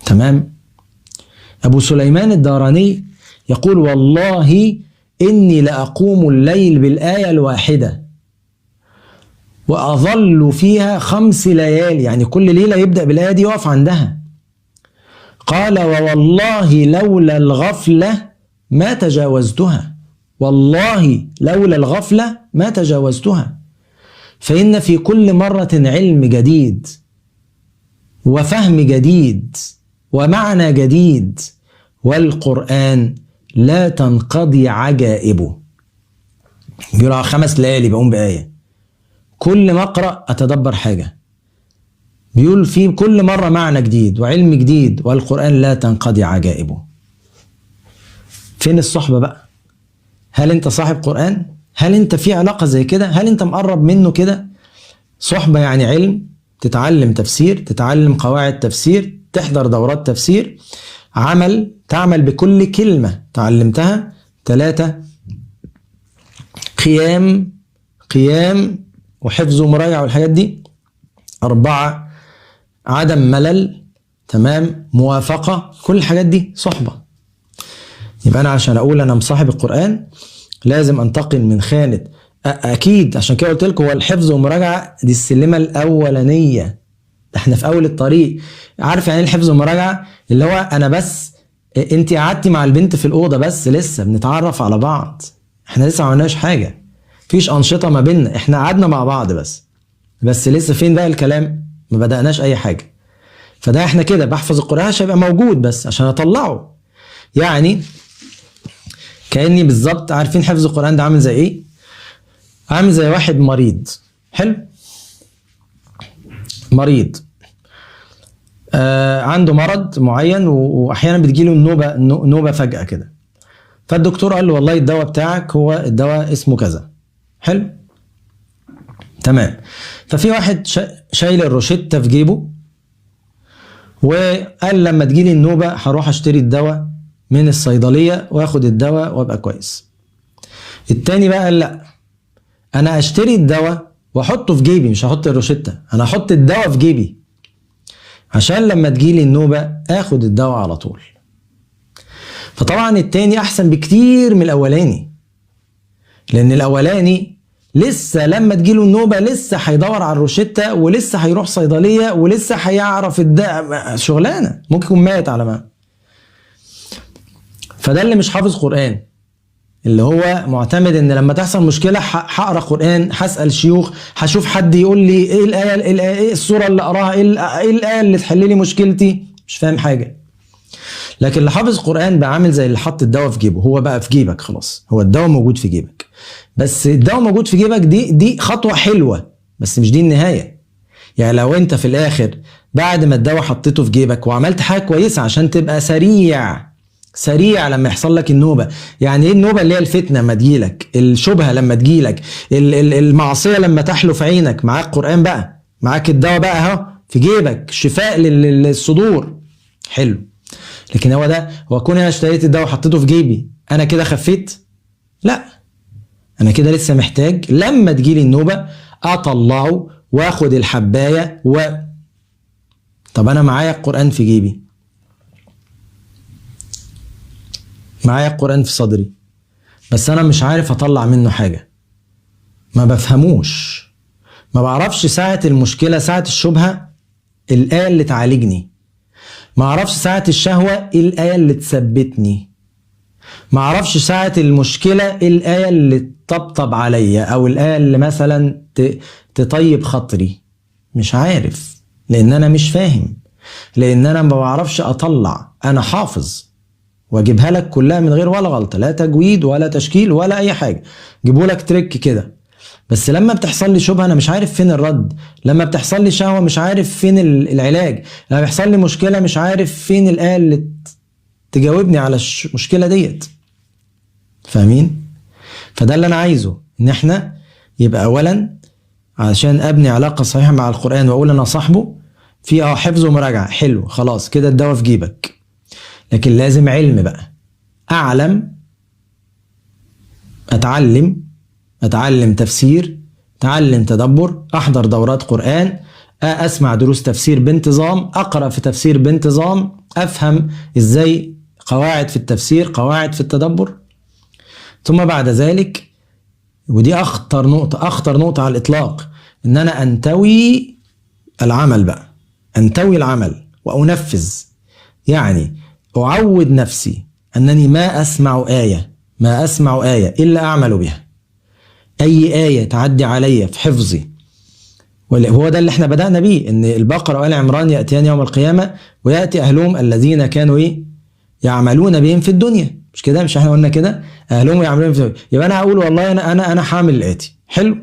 تمام. أبو سليمان الداراني يقول والله إني لأقوم الليل بالآية الواحدة وأظل فيها 5 ليالي، يعني كل ليلة يبدأ بالآية دي يقف عندها. قال ووالله لولا الغفلة ما تجاوزتها، والله لولا الغفلة ما تجاوزتها، فإن في كل مرة علم جديد وفهم جديد ومعنى جديد، والقرآن لا تنقضي عجائبه. بيقول 5 ليالي بقوم بآية، كل ما أقرأ أتدبر حاجة، بيقول في كل مرة معنى جديد وعلم جديد، والقرآن لا تنقضي عجائبه. فين الصحبة بقى؟ هل انت صاحب قرآن؟ هل انت في علاقة زي كده؟ هل انت مقرب منه كده؟ صحبة يعني علم، تتعلم تفسير، تتعلم قواعد تفسير، تحضر دورات تفسير، عمل، تعمل بكل كلمة تعلمتها. 3 قيام، قيام وحفظ ومراجعة والحاجات دي. 4 عدم ملل، تمام، موافقة، كل الحاجات دي صحبة. يبقى أنا عشان أقول أنا مصاحب القرآن لازم أنتقل من خانة أكيد، عشان كده قلت لكم هو الحفظ والمراجعة دي السلمة الأولانية، احنا في أول الطريق. عارف يعني ايه الحفظ والمراجعة؟ اللي هو أنا بس أنت قعدتي مع البنت في الأوضة بس لسه بنتعرف على بعض، احنا لسه ما عملناش حاجة، مفيش أنشطة ما بيننا، احنا قعدنا مع بعض بس لسه فين بقى الكلام؟ ما بدأناش أي حاجة. فده احنا كده بحفظ القرآن عشان يبقى موجود بس عشان أطلعه. يعني كأني بالظبط، عارفين حفظ القرآن ده عامل زي ايه؟ عامل زي واحد مريض، حلو، مريض عنده مرض معين، واحيانا بتجيله النوبة، نوبه فجاة كده. فالدكتور قال له والله الدواء بتاعك هو الدواء اسمه كذا، حلو، تمام. ففي واحد شايل الروشتة في جيبه وقال لما تجيلي النوبة هروح اشتري الدواء من الصيدلية واخد الدواء وابقى كويس. التاني بقى قال لا، انا اشتري الدواء واحطه في جيبي، مش هحط الروشتة، انا هحط الدواء في جيبي عشان لما تجيلي النوبة اخد الدواء على طول. فطبعا التاني احسن بكتير من الاولاني، لان الاولاني لسه لما تجيله النوبة لسه هيدور على الروشتة ولسه هيروح صيدلية ولسه هيعرف الدواء، شغلانة ممكن يكون مات على ما. فده اللي مش حافظ قرآن، اللي هو معتمد ان لما تحصل مشكلة هقرا قرآن، هسأل شيوخ، هشوف حد يقول لي ايه الآية، ايه السورة اللي اقراها، ايه الآية اللي تحل لي مشكلتي، مش فاهم حاجة. لكن اللي حافظ قرآن بقى عامل زي اللي حط الدواء في جيبه، هو بقى في جيبك خلاص، هو الدواء موجود في جيبك. بس الدواء موجود في جيبك دي خطوة حلوة، بس مش دي النهاية. يعني لو انت في الاخر بعد ما الدواء حطيته في جيبك وعملت حاجة كويسة عشان تبقى سريع سريع لما يحصل لك النوبة. يعني ايه النوبة؟ اللي هي الفتنة لما تجيلك، الشبهة لما تجيلك، المعصية لما تحلو في عينك، معاك قرآن بقى، معاك الدواء بقى اهو في جيبك، شفاء للصدور، حلو. لكن هو ده، هو كون انا اشتريت الدواء وحطيته في جيبي انا كده خفيت؟ لا، انا كده لسه محتاج لما تجيلي النوبة اطلعه واخد الحباية طب انا معايا القرآن في جيبي، معايا القرآن في صدري، بس انا مش عارف اطلع منه حاجة، ما بفهموش، ما بعرفش ساعة المشكلة، ساعة الشبهة الآية اللي تعالجني، ما اعرفش ساعة الشهوة ايه الآية اللي تثبتني، ما اعرفش ساعة المشكلة ايه الآية اللي تطبطب عليا، او الآية اللي مثلا تطيب خاطري، مش عارف، لان انا مش فاهم، لان انا ما بعرفش اطلع. انا حافظ واجيبها لك كلها من غير ولا غلطة، لا تجويد ولا تشكيل ولا اي حاجة، جيبوا لك تريك كده. بس لما بتحصل لي شبهة انا مش عارف فين الرد، لما بتحصل لي شهوة مش عارف فين العلاج، لما بيحصل لي مشكلة مش عارف فين الآية اللي تجاوبني على المشكلة ديت. فاهمين؟ فده اللي انا عايزه، ان احنا يبقى اولا عشان ابني علاقة صحيحة مع القرآن واقول انا صاحبه في حفظ ومراجعة، حلو، خلاص كده الدواء في جيبك. لكن لازم علم بقى، اعلم، اتعلم، اتعلم تفسير، اتعلم تدبر، احضر دورات قرآن، اسمع دروس تفسير بانتظام، اقرأ في تفسير بانتظام، افهم ازاي قواعد في التفسير، قواعد في التدبر. ثم بعد ذلك، ودي اخطر نقطة، اخطر نقطة على الاطلاق، ان انا انتوي العمل بقى، انتوي العمل وانفذ. يعني اعود نفسي انني ما اسمع آية، ما اسمع آية الا اعمل بها. اي آية تعدي عليا في حفظي، وهو ده اللي احنا بدأنا بيه، ان البقرة وآل عمران يأتيان يوم القيامة ويأتي اهلهم الذين كانوا ايه؟ يعملون بهم في الدنيا. مش كده؟ مش احنا قلنا كده؟ اهلهم يعملون في الدنيا. يبقى انا هقول والله انا هعمل الآتي. حلو؟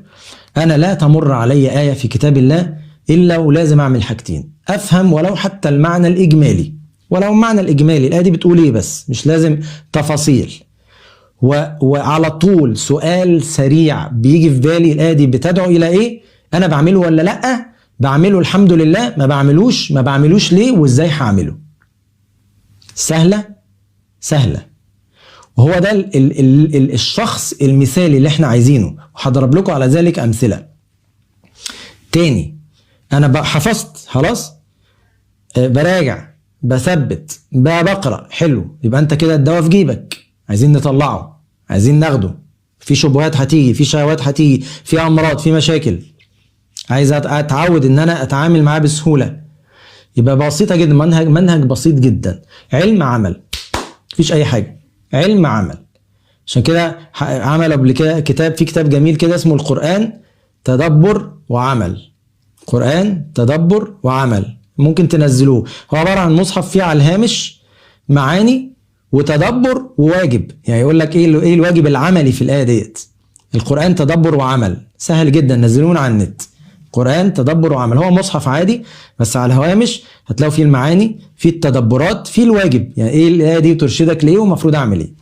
انا لا تمر علي آية في كتاب الله الا ولازم اعمل حاجتين، افهم ولو حتى المعنى الاجمالي، ولو المعنى الاجمالي الآية دي بتقول ايه بس، مش لازم تفاصيل. وعلى طول سؤال سريع بيجي في بالي، الآية دي بتدعو الى ايه؟ انا بعمله ولا لا؟ بعمله الحمد لله، ما بعملوش، ما بعملوش ليه، وازاي هعمله؟ سهلة سهلة. وهو ده ال ال ال الشخص المثالي اللي احنا عايزينه، وهضرب لكم على ذلك امثلة. تاني، انا حفظت خلاص، براجع، بثبت، بقرأ، حلو، يبقى انت كده الدواء في جيبك، عايزين نطلعه، عايزين ناخده. في شبهات هتيجي، في شهوات هتيجي، في امراض، في مشاكل، عايز اتعود ان انا اتعامل معاه بسهولة. يبقى بسيطة جدا، منهج بسيط جدا، علم عمل، مفيش اي حاجة، علم عمل. عشان كده عمل قبل كده كتاب، في كتاب جميل كده اسمه القرآن تدبر وعمل. قرآن تدبر وعمل، ممكن تنزلوه. هو عبارة عن مصحف فيه على الهامش معاني وتدبر وواجب، يعني يقول لك ايه الواجب العملي في الآية ديت. القرآن تدبر وعمل، سهل جدا، نزلوه على النت. قرآن تدبر وعمل، هو مصحف عادي بس على الهوامش هتلاقوا فيه المعاني، فيه التدبرات، فيه الواجب، يعني ايه الآية دي ترشدك ليه ومفروض اعمل ايه.